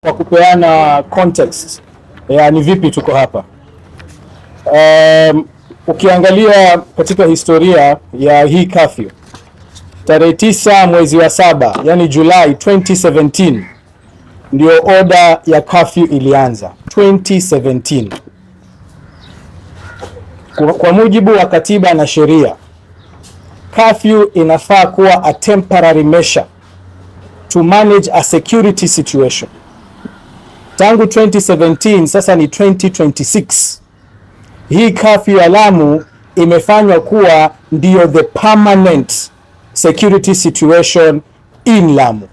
Kwa kupeana context ya ni vipi tuko hapa. Ukiangalia katika historia ya hii curfew, tarehe 9 mwezi wa 7, yani July 2017, ndio order ya curfew ilianza 2017. Kwa mujibu wa katiba na sheria, curfew inafaa kuwa a temporary measure to manage a security situation. Tangu 2017, sasa ni 2026. Hii curfew ya Lamu imefanywa kuwa ndiyo the permanent security situation in Lamu.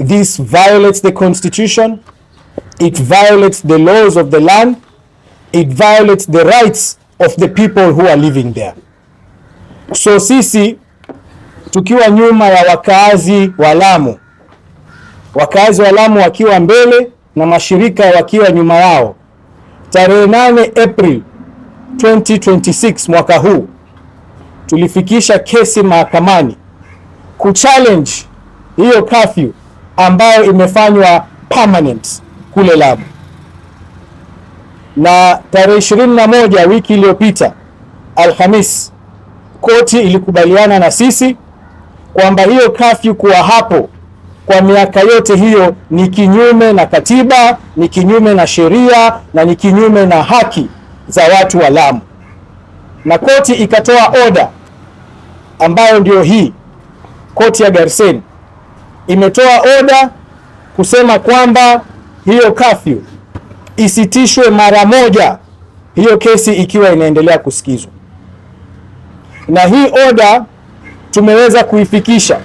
This violates the constitution, it violates the laws of the land, it violates the rights of the people who are living there. So sisi tukiwa nyuma ya wakazi wa Lamu, wakazi wa Lamu wakiwa mbele na mashirika wakiwa nyuma yao, tarehe 8 April 2026 mwaka huu tulifikisha kesi mahakamani kuchallenge hiyo curfew ambayo imefanywa permanent kule Lamu, na tarehe 21 wiki iliyopita Alhamis, koti ilikubaliana na sisi kwamba hiyo curfew kuwa hapo kwa miaka yote hiyo ni kinyume na katiba, ni kinyume na sheria na ni kinyume na haki za watu wa Lamu, na koti ikatoa oda ambayo ndio hii. Koti ya Garsen imetoa oda kusema kwamba hiyo curfew isitishwe mara moja, hiyo kesi ikiwa inaendelea kusikizwa, na hii oda tumeweza kuifikisha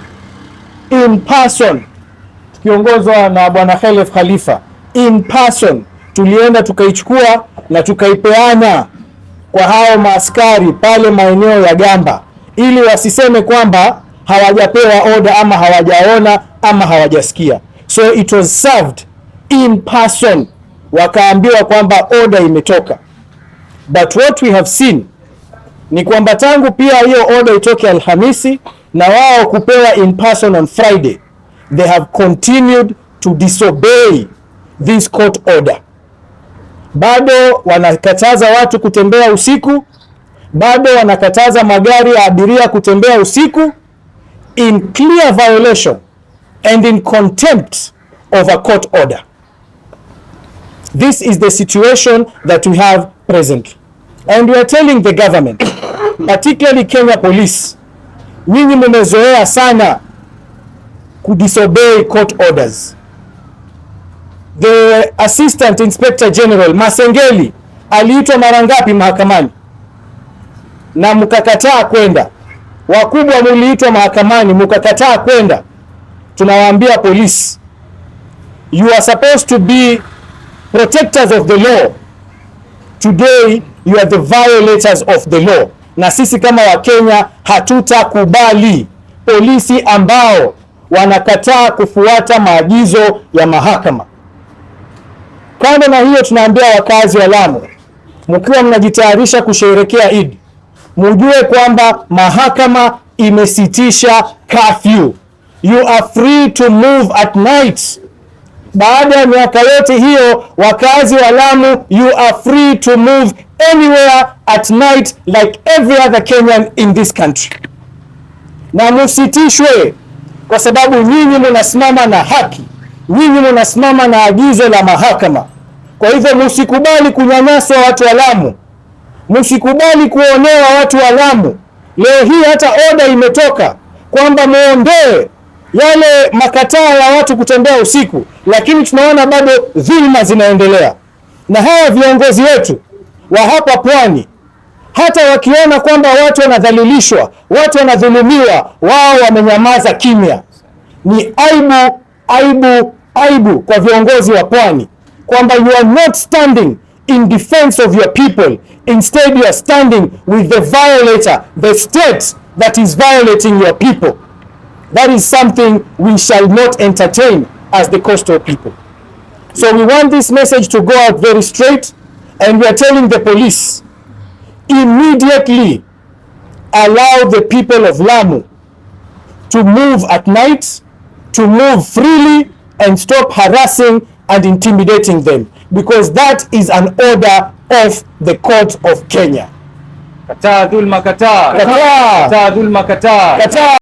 in person tukiongozwa na Bwana Khelef Khalifa. In person tulienda tukaichukua na tukaipeana kwa hao maaskari pale maeneo ya Gamba, ili wasiseme kwamba hawajapewa oda ama hawajaona ama hawajasikia. So it was served in person, wakaambiwa kwamba oda imetoka. But what we have seen ni kwamba tangu pia hiyo oda itoke Alhamisi na wao kupewa in person on Friday, they have continued to disobey this court order. Bado wanakataza watu kutembea usiku, bado wanakataza magari ya abiria kutembea usiku, in clear violation and in contempt of a court order. This is the situation that we have presently. And we are telling the government, particularly Kenya Police, nyinyi mmezoea sana kudisobey court orders. The Assistant Inspector General Masengeli aliitwa mara ngapi mahakamani na mkakataa kwenda? Wakubwa muliitwa mahakamani mkakataa kwenda. Tunawaambia polisi, you are supposed to be protectors of the law. Today you are the violators of the law. Na sisi kama Wakenya hatutakubali polisi ambao wanakataa kufuata maagizo ya mahakama. Kando na hiyo, tunaambia wakazi wa Lamu, mkiwa mnajitayarisha kusherehekea Eid, mujue kwamba mahakama imesitisha curfew. You are free to move at night. Baada ya miaka yote hiyo, wakazi wa Lamu, you are free to move anywhere at night like every other Kenyan in this country. Na musitishwe, kwa sababu nyinyi munasimama na haki, nyinyi munasimama na agizo la mahakama. Kwa hivyo musikubali kunyanyaswa watu wa Lamu, musikubali kuonewa watu wa Lamu. Leo hii hata oda imetoka kwamba muondoe yale makataa ya watu kutembea usiku, lakini tunaona bado dhulma zinaendelea, na hawa viongozi wetu wa hapa pwani hata wakiona kwamba watu wanadhalilishwa, watu wanadhulumiwa, wao wamenyamaza kimya. Ni aibu, aibu, aibu kwa viongozi wa pwani kwamba you are not standing in defense of your people, instead you are standing with the violator, the state that is violating your people. That is something we shall not entertain as the coastal people. So we want this message to go out very straight, and we are telling the police, immediately allow the people of Lamu to move at night, to move freely, and stop harassing and intimidating them, because that is an order of the Court of Kenya. Kataa dhulma, kataa. Kataa. Kataa dhulma, kataa. Kataa.